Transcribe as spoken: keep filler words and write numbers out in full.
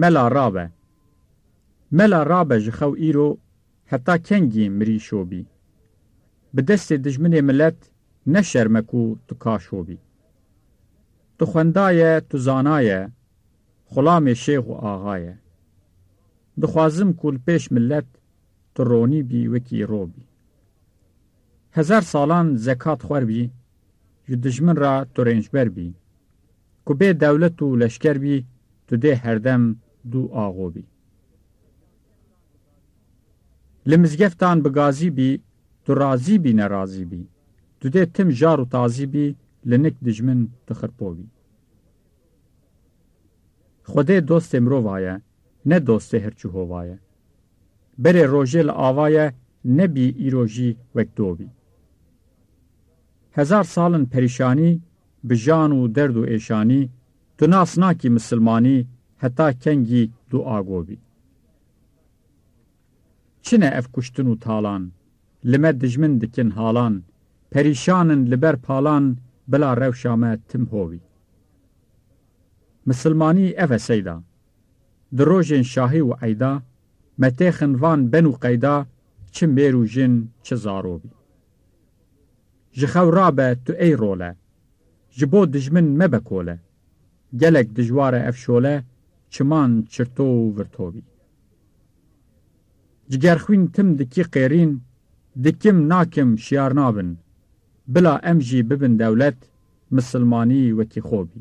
Mela rabe. Mela rabe ji xew îro, heta kengî mirî şobî? Bi destê dijminê milet, ne şerm e ku tu ka şobî. Tu xwendaye, tu zanaye, xulamê şêx û axa ye. Dixwazim ku li pêş milet tu ronî bî wekî robî. Hezar salan zekat xwer bî, ji dijmin re tu rêncber bî. Ku bê dewlet û leşker bî, tu dê herdem dû axo bî. Li mizgeftan bi gazî bî, tu razî bî nerazî bî. Tu dê tim jar û tazî bî, li nik dijmin tu xirpo bî. Xwedê dostê mirova ye, ne dostê hirçû hova ye. Berê rojê li ava ye, nebî îro jî wek do bî. Hezar sal in perîşanî, bi jan û derd û êşanî, tu nas nakî misilmanî, heta kengî tu ago bî. Çi ne ev kuştin û talan, li me dijmin dikin halan, perîşan in li ber palan, bila rewşa me tim ho bî. Misilmanî ev e seyda. Di rojên şahî û eyda, me têxin van ben û qeyda, çi mêr û jin, çi zaro bî. Ji xew rabe tu ey role, ji bo dijmin mebe kole. Gelek dijwar e ev şole, çiman çirto û virto bî. Cigerxwîn tim dikî qêrîn, dikim nakim şiyar nabin. Bila em jî bibin dewlet, misilmanî wekî xo bî.